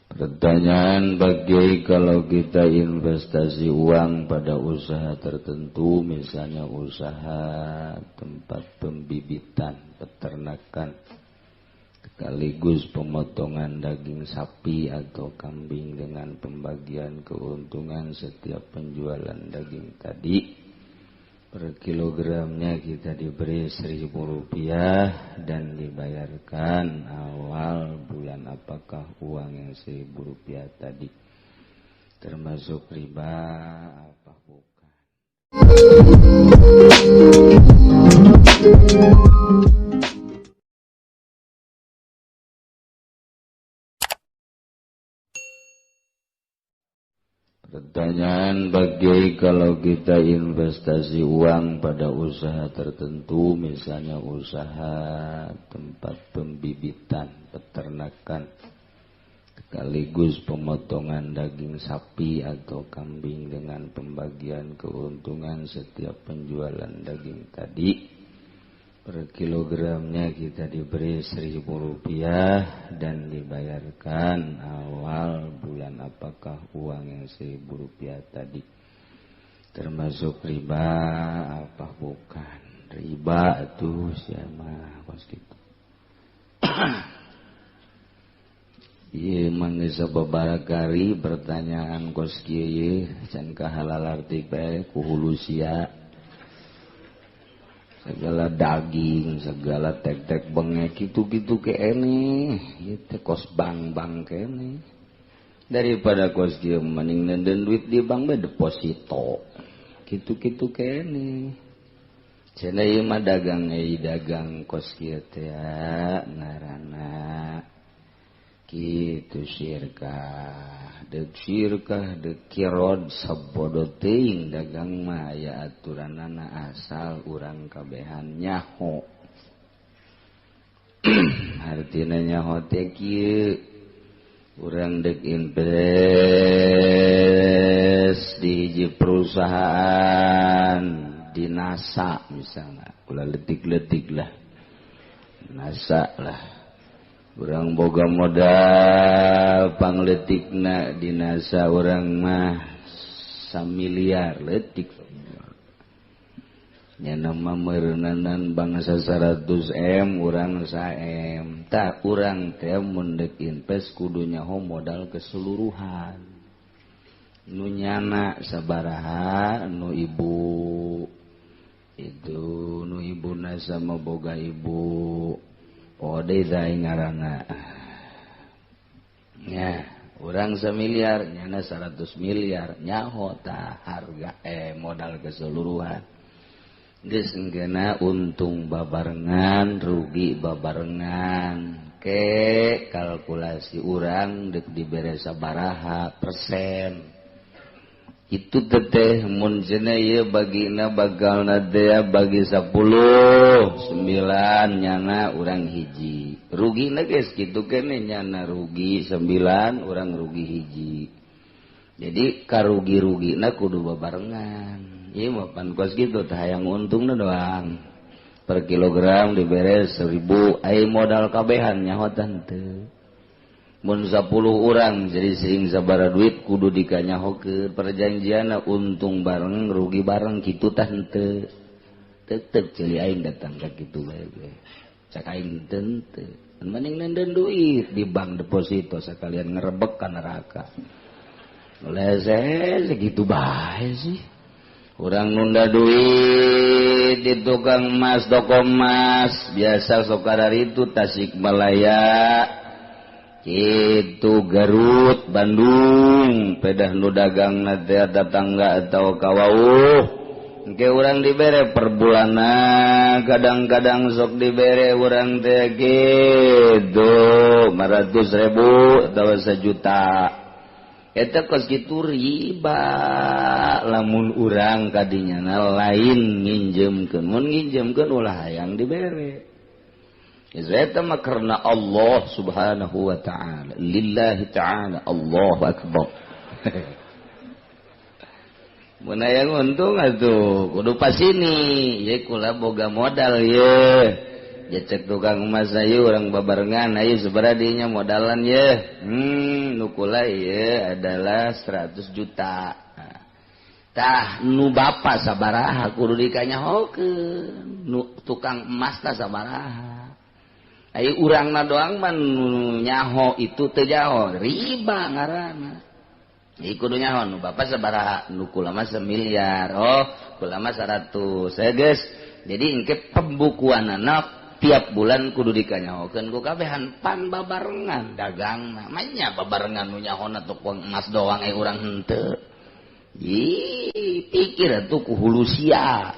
Pertanyaan bagi kalau kita investasi uang pada usaha tertentu, misalnya usaha tempat pembibitan, peternakan, sekaligus pemotongan daging sapi atau kambing dengan pembagian keuntungan setiap penjualan daging tadi, per kilogramnya kita diberi Rp1.000 dan dibayarkan awal bulan. Apakah uang yang Rp1.000 tadi termasuk riba apa bukan? Pertanyaan bagi kalau kita investasi uang pada usaha tertentu, misalnya usaha tempat pembibitan, peternakan, sekaligus pemotongan daging sapi atau kambing dengan pembagian keuntungan setiap penjualan daging tadi, per kilogramnya kita diberi Rp1.000 dan dibayarkan awal bulan. Apakah uang yang Rp1.000 tadi termasuk riba apa bukan? Riba tuh siapa kos gitu. Ieu mangga sababaraha kali pertanyaan kos kieu can kahalalarti bae ku hulu sia. Segala daging, segala tek-tek bengek gitu-gitu kene, ieu teh kos bang-bang kene. Daripada kos kieu mending nenden duit di bank bae deposito. Gitu-gitu kene. Cenah ieu mah dagang euy dagang kos kieu teh ngaranna. Kitu syirkah, deuk syirkah deuk kirod sabodo teuing dagang mah aya aturanana asal urang kabehan nyaho. Artina nyaho teh kieu, urang deuk invest di hiji perusahaan di NASA misalnya, ulah letik-letik lah, NASA lah. Urang boga modal pangletikna di NASA urang mah samiliar letik. Nya mah meureuneunan bangsa 100 M urang 1 M. Tah urang teh mun deuk invest kudu nyaho modal keseluruhan. Nu nyana sabaraha, nu ibu itu nu ibuna sama boga ibu. Ode zai ngaranna. Nya, urang semiliar, nyana 100 miliar, nyaho tah harga modal keseluruhan. Geus engkeuna untung babarengan, rugi babarengan. Ke kalkulasi urang deuk dibere sabaraha persen. Itu teteh mun cenah ieu bagina bagalna teh bagi 10, 9 nyana urang hiji. Rugina geus kitu keneh nyana rugi 9, urang rugi hiji. Jadi karugi-rugina kudu babarengan. Ieu mah pan kos kitu teh hayang untungna doang. Per kilogram dibere 1000, ai modal kabehan nyaho teu. Mun 10 urang jadi sing sabaraha duit kudu dikanyahokeun perjanjianna untung bareng rugi bareng kitu tah henteu. Tetep ceuli aing datang ka kitu bae ge. Cak aing teu. Mending nenden duit di bank deposito sekalian ngerebek ka neraka. Lese segitu bae sih. Urang nunda duit di tukang emas toko emas biasa sok kararitu Tasikmalaya itu Garut, Bandung, pedah nu dagang teh tetangga atau kawauh. Engke urang dibere per bulanna, kadang-kadang sok dibere urang teh kitu 500.000 atawa 1 juta. Eta kos kitu riba lamun urang kadinyana lain nginjemkeun, mun nginjemkeun ulah hayang dibere. Eta mah karena Allah Subhanahu wa ta'ala, lillahi ta'ala, Allahu akbar. Mun aya untung atuh kudu pasini, ye kula boga modal ye. Ya cek tukang emas ayo orang babarengan ayo seberadinya modalan ye. Nu kula ieu adalah 100 juta. Tah nu bapa sabaraha kudu dikanyahokeun. Nu tukang emas tah sabaraha. Ayo urangna doang mah nu nyaho itu teu jaho, riba ngaranna. Ieu kudu nyaho nu bapa sabaraha, nu kula mah semiliar. Oh, kula mah 100. Geus. Jadi engke pembukuanana tiap bulan kudu dikanyahokeun ku kabehan pan babarengan dagangna. Manya babarengan nu nyahona tukang emas doang urang henteu. Ih, pikir atuh ku hulu sia.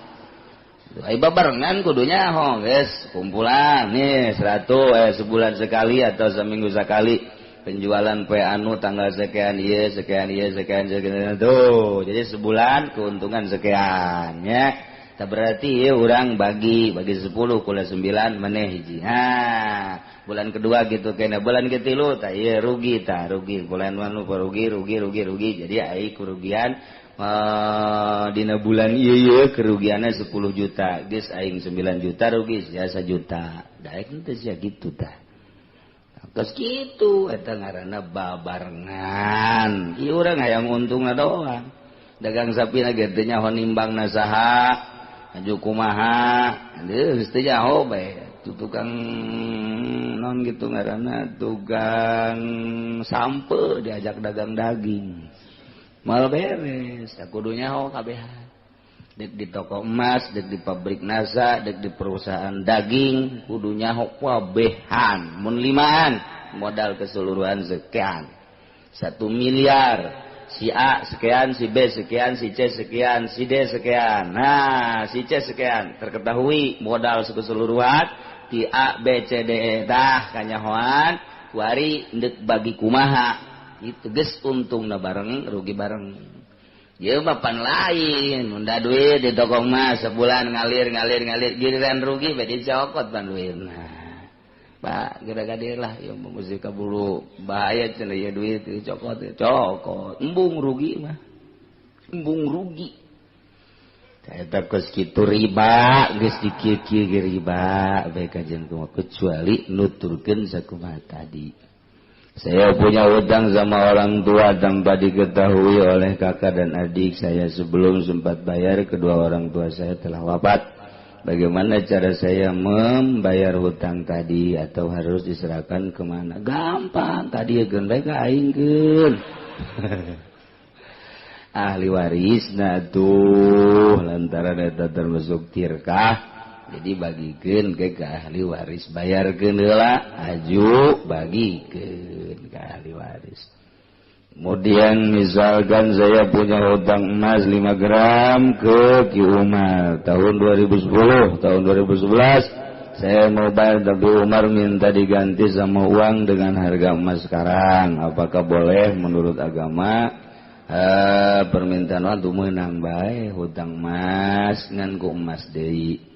Ai babarengan kudu nyaho geus, kumpulan nih 100 sebulan sekali atau seminggu sekali penjualan poe anu tanggal sekian ieu sekian ieu sekian sekian tuh. Jadi sebulan keuntungan sekian ya. Tak berarti ya orang bagi 10 kula 9 maneh hiji. Ha, bulan kedua gitu kena bulan ketilu tak iya rugi tah rugi bulan manu rugi rugi rugi rugi. Jadi ai kerugian dina bulan ieu kerugiannya 10 juta. Geus aing 9 juta rugi sia 1 juta. Daek teh sia kitu tah. Terus kitu eta ngaranna babarengan. Ieu urang hayang untungna doang. Dagang sapi na ge teu nyaho nimbangna saha. Aju kumaha geus teu nyaho bae tu tukang non gitu ngaranna tukang sampe diajak dagang daging mal beres tak kudu nyaho kabehan dek di toko emas dek di pabrik NASA dek di perusahaan daging kudu nyaho kabehan mun limaan modal keseluruhan sekian 1 miliar. Si A sekian, si B sekian, si C sekian, si D sekian. Nah, si C sekian. Terketahui modal keseluruhan di A, B, C, D, E. Tah kanyahoan kuari ndek bagi kumaha. Itu geus untungna bareng, rugi bareng. Ieu mah pan lain, unda duit di toko emas sebulan ngalir ngalir ngalir giliran rugi bae dicokot pan duitna. Pak, gara-gara lah, ya mesti kaburu bahaya cenah ieu duit dicokot, cokot, embung rugi mah, embung rugi. Eta geus kitu riba, geus dikieu-kieu ge riba, bae kajian kumaha kecuali nuturkeun sakumaha tadi. Saya punya hutang sama orang tua tanpa diketahui oleh kakak dan adik saya. Sebelum sempat bayar, kedua orang tua saya telah wafat. Bagaimana cara saya membayar hutang tadi atau harus diserahkan kemana? Gampang, tadi geun bae ka aing keun. Ahli warisna tuh lantaran eta termasuk tirkah, jadi bagikeun ke ahli waris, bayarkeun heula aju bagikeun ke ahli waris. Kemudian misalkan saya punya hutang emas 5 gram ke Ki Umar tahun 2010, tahun 2011 saya mau bayar tapi Umar minta diganti sama uang dengan harga emas sekarang. Apakah boleh menurut agama? Permintaan waktu menang bae hutang emas ngan ku emas deui.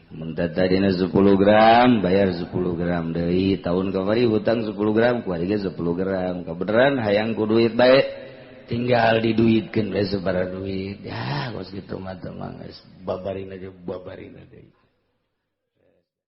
Mun tadina 10 gram bayar 10 gram deui. Tahun kamari hutang 10 gram kuari ge 10 gram. Kabeneran hayang ku duit bae tinggal diduitkeun bae sabaraha duit. Ya kos kitu mah teh mah geus babarin aja babarin deui.